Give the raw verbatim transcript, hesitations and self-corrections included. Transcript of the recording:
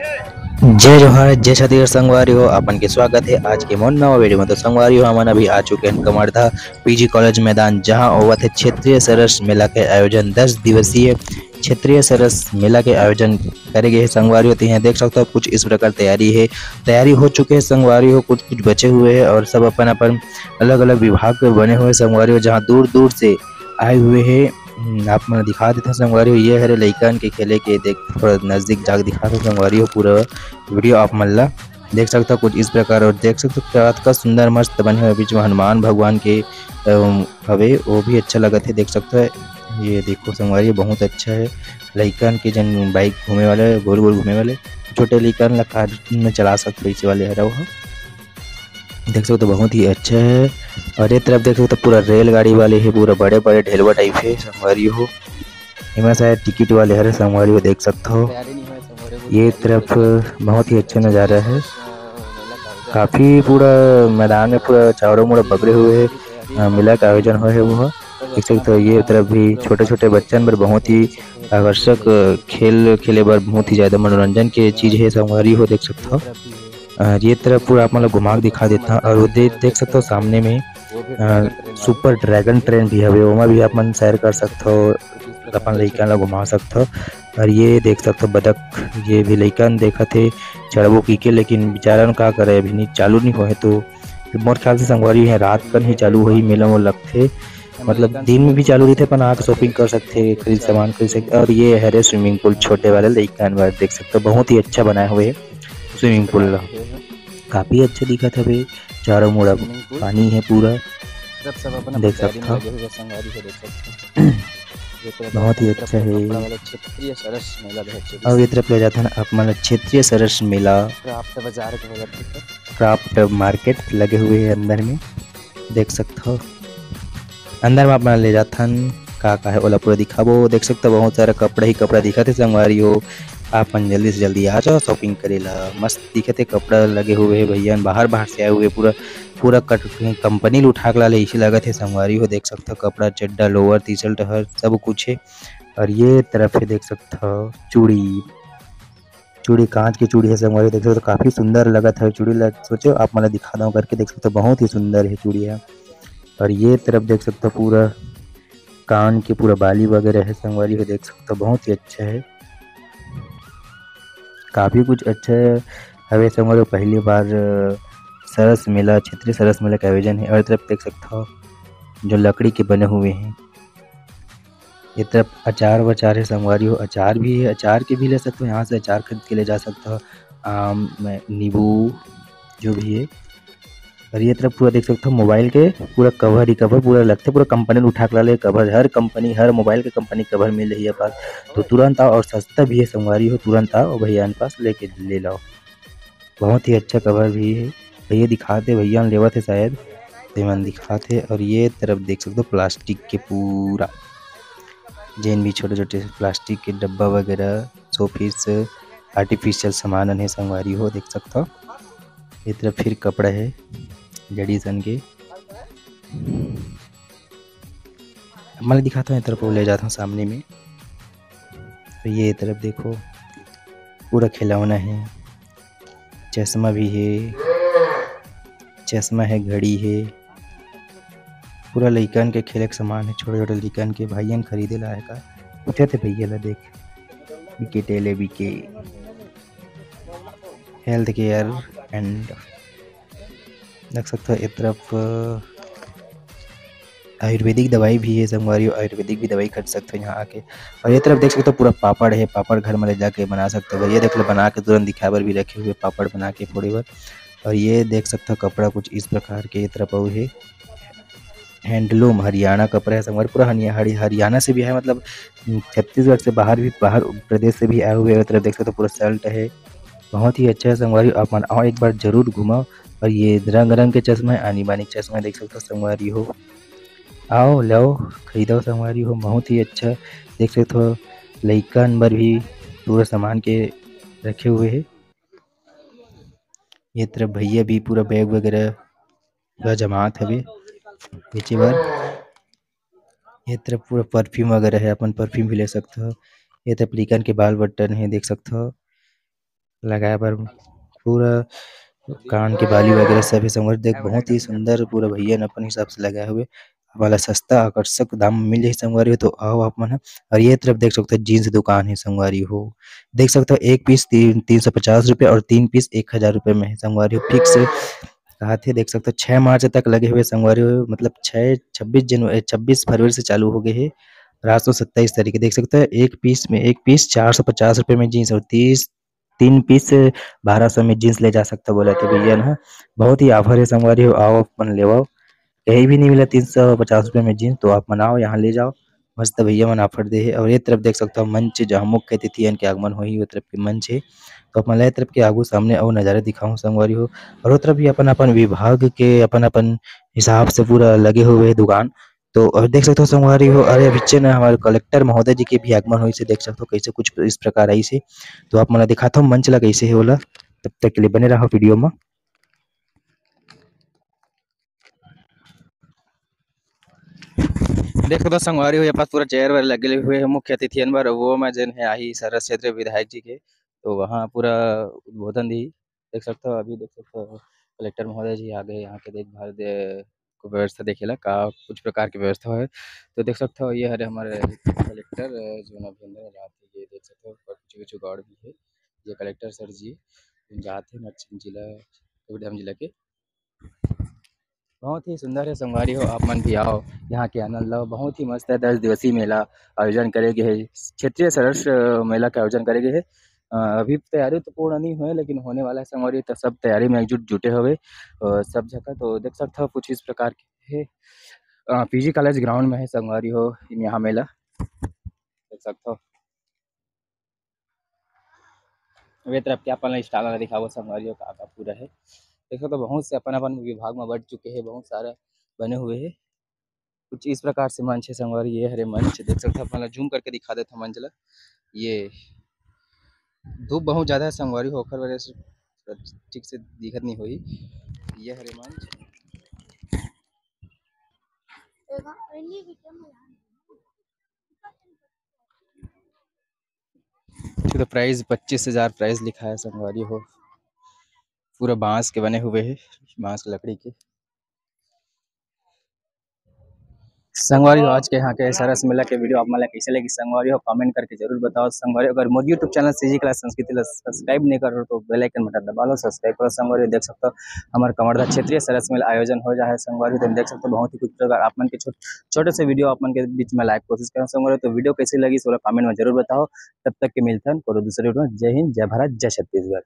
जय जोहार, जय छत्तीसगढ़ संगवारी हो, अपन के स्वागत है आज के मोर नवा वीडियो में। तो संगवारी हो, हमन अभी आ चुके हैं कवर्धा पीजी कॉलेज मैदान, जहां होवत है क्षेत्रीय सरस मेला के आयोजन। दस दिवसीय क्षेत्रीय सरस मेला के आयोजन करे गए हैं संगवारी हो। तो यहाँ देख सकते हो कुछ इस प्रकार तैयारी है, तैयारी हो चुके हैं संगवारी हो, कुछ कुछ बचे हुए हैं और सब अपन अपन अलग अलग विभाग में बने हुए हैं संगवारी हो, जहाँ दूर दूर से आए हुए हैं। हम्म, आप मन दिखा देते हैं संगवारी हो, ये हरे लइकन के खेले के, देख थोड़ा नजदीक जाके दिखा दो संगवारी हो, पूरा वीडियो आप मन ला देख सकता हो कुछ इस प्रकार। और देख सकते हो कतका सुंदर मस्त बने हुए, बीच में हनुमान भगवान के अम, हवे, वो भी अच्छा लगत है। देख सकते हो ये देखो संगवारी हो, बहुत अच्छा है। लइकन के जन बाइक घूमे वाले, गोल गोल घूमे वाले, छोटे लइकन ला कार में चला सकते हो, इसी वाले हरा वो। देख सकते हो बहुत ही अच्छा है। और ये तरफ देख सकते हो पूरा रेलगाड़ी वाले है, पूरा बड़े बड़े ढेलवा टाइप है संगवारी हो। एमा शायद टिकट वाले हरे संगवारी हो, देख सकते हो। ये तरफ बहुत ही अच्छा नज़ारा है, काफ़ी पूरा मैदान में पूरा चारों मुड़ा बगरे हुए है। अ, मेला का आयोजन हुआ है वो, देख सकते हो। ये तरफ भी छोटे छोटे बच्चन बर बहुत ही आकर्षक खेल खेले बर बहुत ही ज़्यादा मनोरंजन के चीज़ है संगवारी हो, देख सकते हो। अ, ये तरफ पूरा आप मन ला घुमा के दिखा देता हूँ। और वो दे-, देख सकते हो सामने में, अ, सुपर ड्रैगन ट्रेन भी हवे, ओमा भी आप मन सैर कर सकते हो, अपन लइका ला घुमा सकते हो। और ये देख सकते हो बदक, ये भी लइका न देखत हे चढ़बो की के, लेकिन बेचारा न का करे, अभी नहीं चालू नहीं होए। तो मोर ख्याल से संगवारी है रात कन ही चालू होही मेला मोला लगथे, मतलब दिन में भी चालू रहिथे, अपन आके शॉपिंग कर सकथे, खरीद सामान खरीद सकथे। और ये हरे स्विमिंग पूल छोटे वाले लइका मन बर, देख सकते हो बहुत ही अच्छा बनाए हुए है स्विमिंग पूल ला, काफ़ी अच्छा दिखत हवे। चारों मुड़ा पानी है पूरा, देख सकत हो। बहुत ही अच्छा है। और ये तरफ ले जाथन आप मन ला क्षेत्रीय सरस मेला, क्राफ्ट बाजार के बोलत हे, क्राफ्ट मार्केट लगे हुए है अंदर में, देख सकत हो। अंदर में आप मन ला ले जाथन, का का है ओला पूरा दिखाबो। देख सकत हो बहुत सारा कपड़ा ही कपड़ा दिखत हे संगवारी हो, आप मन जल्दी से जल्दी आ जाओ शॉपिंग करे ला। मस्त दिखत हे कपड़ा लगे हुए है भैया, बाहर बाहर से आए हुए, पूरा पूरा कट-, कंपनी ल उठा के लाले, इसे लगत हे संगवारी हो। देख सकत हो कपड़ा, चड्डा, लोअर, टी शर्ट हर सब कुछ हे। और ये तरफ हे देख सकत हो चूड़ी, चूड़ी कांच के चूड़ी हे संगवारी, देख सकत हो काफ़ी सुंदर लगत हे चूड़ी ला। सोचो आप मन ला दिखा दो करके, देख सकत हो बहुत ही सुंदर हे चूड़ी हे। और ये तरफ देख सकत हो पूरा कान के पूरा बाली वगैरह हे संगवारी हो, देख सकत हो बहुत ही अच्छा हे, काफ़ी कुछ अच्छा हवे संगवारी हो। पहली बार, अ, सरस मेला, क्षेत्रीय सरस मेला के आयोजन हे। और ये तरफ देख सकत हो जो लकड़ी के बने हुए हे, ये तरफ अचार वचार हे संगवारी हो, अचार भी हे, अचार के भी ले सकत हो, यहाँ से अचार खरीद के ले जा सकत हो। आम, नींबू, जो भी हे। और ये तरफ पूरा देख सकत हो मोबाइल के पूरा कवर ही कवर पूरा लगथे, पूरा कंपनी ल उठा के लाले कवर, हर कंपनी, हर मोबाइल के कंपनी कवर मिल रही है पास। तो तुरंत आओ और सस्ता भी है संगवारी हो, तुरंत आओ भैया के पास लेके ले लाओ। बहुत ही अच्छा कवर भी है। भैया दिखाते, भैया लेवत है शायद, तो मन दिखाते। और ये तरफ देख सकते हो प्लास्टिक के पूरा जेन भी छोटे छोटे प्लास्टिक के डब्बा वगैरह, शोपीस, आर्टिफिशियल सामान हे संगवारी हो, देख सकत हो। ये तरफ फिर कपड़ा हे लेडीज मन के, मैं दिखाता हूँ, ये तरफ ले जाता हूँ सामने में। तो ये तरफ देखो पूरा खिलौना हे, चश्मा भी हे, चश्मा हे, घड़ी हे, पूरा लइकन के खेले के सामान हे, छोटे छोटे लइकन के। भाईयन खरीदे ला आए का पूछत हे भैया ला, देख बीके टेले बीके health care and देख सकत हो ए तरफ आयुर्वेदिक दवाई भी हे संगवारी हो, आयुर्वेदिक भी दवाई खरीद सकत हो यहाँ आके। और ये तरफ देख सकत हो पूरा पापड़ हे, पापड़ घर में ले जाके बना सकत हो। ये देख लो बना के तुरंत दिखाए बर भी रखे हुए पापड़ बना के फोड़े बर। और ये देख सकत हो कपड़ा कुछ इस प्रकार के ये तरफ अउ हे हैंडलूम हरियाणा कपड़ा हे संगवारी, पूरा हनिया-, हरि-, हरियाणा से भी है, मतलब छत्तीसगढ़ से बाहर भी, बाहर प्रदेश से भी आए हुए हैं। ये तरफ देख सकत हो पूरा शर्ट हे, बहुत ही अच्छा हे संगवारी, आप मन आओ एक बार जरूर घूमो। और ये रंग रंग के चश्मा हे, आनी बानी चश्मा देख सकत हो संगवारी हो, आओ लो खरीदो संगवारी हो, बहुत ही अच्छा। देख सकत हो लइकन बर भी पूरा सामान के रखे हुए हे। ये तरफ भैया भी पूरा बैग वगैरह पूरा जमात हवे बेचे बर। ये तरफ पूरा परफ्यूम वगैरह हे, अपन परफ्यूम भी ले सकत हो। ये तरफ लइकन के बाल बटन हे, देख सकत हो। लगाए बर पूरा कान के बाली वगैरह सब हे संगवारी। देख, बहुत ही सुंदर पूरा भैया ने अपन हिसाब से लगाए हुए। आप मन ला सस्ता आकर्षक दाम में मिल जाही संगवारी हो, तो आओ आप मन ह। और ये तरफ देख सकते हो, जींस दुकान हे संगवारी हो। देख सकते हो, एक पीस तीन, तीन सौ पचास रुपये और तीन पीस एक हजार रुपये में हे संगवारी हो। फिक्स कहाथे, देख सकते हो, छः मार्च तक लगे हुए संगवारी हो, मतलब छः, छब्बीस जनवरी, छब्बीस फरवरी से चालू हो गए हे, रात को सत्ताईस तारीख के। देख सकते हो, एक पीस में, एक पीस चार सौ पचास रुपये में जींस और तीस, तीन पीस बारह सौ में जींस ले जा सकता बोला थे भैया ना। बहुत ही ऑफर हे संगवारी हो, आओ अपन लेवो। कहीं भी नहीं मिला तीन सौ पचास रुपये में जींस, तो आप मन आओ, यहाँ ले जाओ। मस्त भैया मन ऑफर दे हे। और ये तरफ देख सकता हो मंच, जहाँ मुख्य अतिथियन के आगमन होही, वो तरफ के मंच हे। तो आप मन ला ये तरफ के आगू सामने अउ नज़ारा दिखाऊँ संगवारी हो। और वो तरफ भी अपन अपन विभाग के अपन अपन हिसाब से पूरा लगे हुए हे दुकान। तो और देख सकते हो संगवारी हो, अरे अभिच्चे न हमारे कलेक्टर महोदय जी के भी आगमन होइस हे, देख सकते हो कैसे कुछ इस प्रकार आइस हे। तो आप मन ला दिखाता हूँ मंच ला कैसे हे ओला, तब तक के लिए बने रहो वीडियो में। देख सकते हो संगवारी हो, ये पास पूरा चेयर वेयर लगे हुए हे मुख्य अतिथियन बर, वो में जेन हे आही सरस क्षेत्र विधायक जी के, तो वहाँ पूरा उद्बोधन दी। देख सकते हो, अभी देख सकते हो कलेक्टर महोदय जी आ गए, यहाँ के देखभाल दे को व्यवस्था देखेला का कुछ प्रकार के व्यवस्था है। तो देख सकते हो, ये हरे हमारे कलेक्टर, अ, जो ना अभी अंदर जात हे, ये देख सकते हो ऊपर कुछ कुछ गार्ड भी है। ये कलेक्टर सर जी जात हे मच्छी जिला, कबीरधाम जिला के। बहुत ही सुंदर है संगवारी हो, आप मन भी आओ, यहाँ के आनंद लो। बहुत ही मस्त है दस दिवसीय मेला आयोजन करे गे हे, क्षेत्रीय सरस मेला के आयोजन करे गे हे। अ, अभी तैयारी तो पूर्ण नहीं हुए, लेकिन होने वाला है संगवारी, तो सब तैयारी में एकजुट जुटे हुए, अ, सब जगह। तो देख सकते हो कुछ इस प्रकार के हे, अ, पीजी कॉलेज ग्राउंड में है संगवारी हो, यहाँ मेला देख सकते हो। अब ये तरफ के अपन ला स्टॉल वाला दिखाबो संगवारी हो, का का पूरा है। देख सकते हो बहुत से अपन अपन विभाग में बट चुके हैं, बहुत सारा बने हुए हैं। कुछ इस प्रकार से मंच है संगवारी, ये हरे मंच देख सकते हो, अपन ला जूम करके दिखा देता मंच ला। ये धूप बहुत ज़्यादा है संगवारी हो, ओखर वजह से ठीक से दिखत नहीं होई। ये हरे मंच। तो प्राइस पच्चीस हजार प्राइस लिखा है संगवारी हो। पूरा बांस के बने हुए है, बांस के लकड़ी के। संगवारी हो, आज के यहाँ के सरस मेला के वीडियो आप मन ला कैसे लगी संगवारी हो, कमेंट करके जरूर बताओ संगवारी। अगर मोर YouTube चैनल सीजी कला संस्कृति ला सब्सक्राइब नहीं करो तो बेल आइकन बटन दबा लो, सब्सक्राइब करो संगवारी। देख सकते हो हमारे कमरदा क्षेत्रीय सरस मेला आयोजन हो जा है संगवारी। तो देख सकते हो बहुत ही खूबसूरत, अगर आप मन के छोट छोटे से वीडियो आप मन के बीच में लाए के कोशिश करना संगवारी। तो वीडियो कैसे लगी ओला कमेंट में जरूर बताओ। तब तक के मिलथन कोनो दूसरे वीडियो में। जय हिंद, जय भारत, जय छत्तीसगढ़।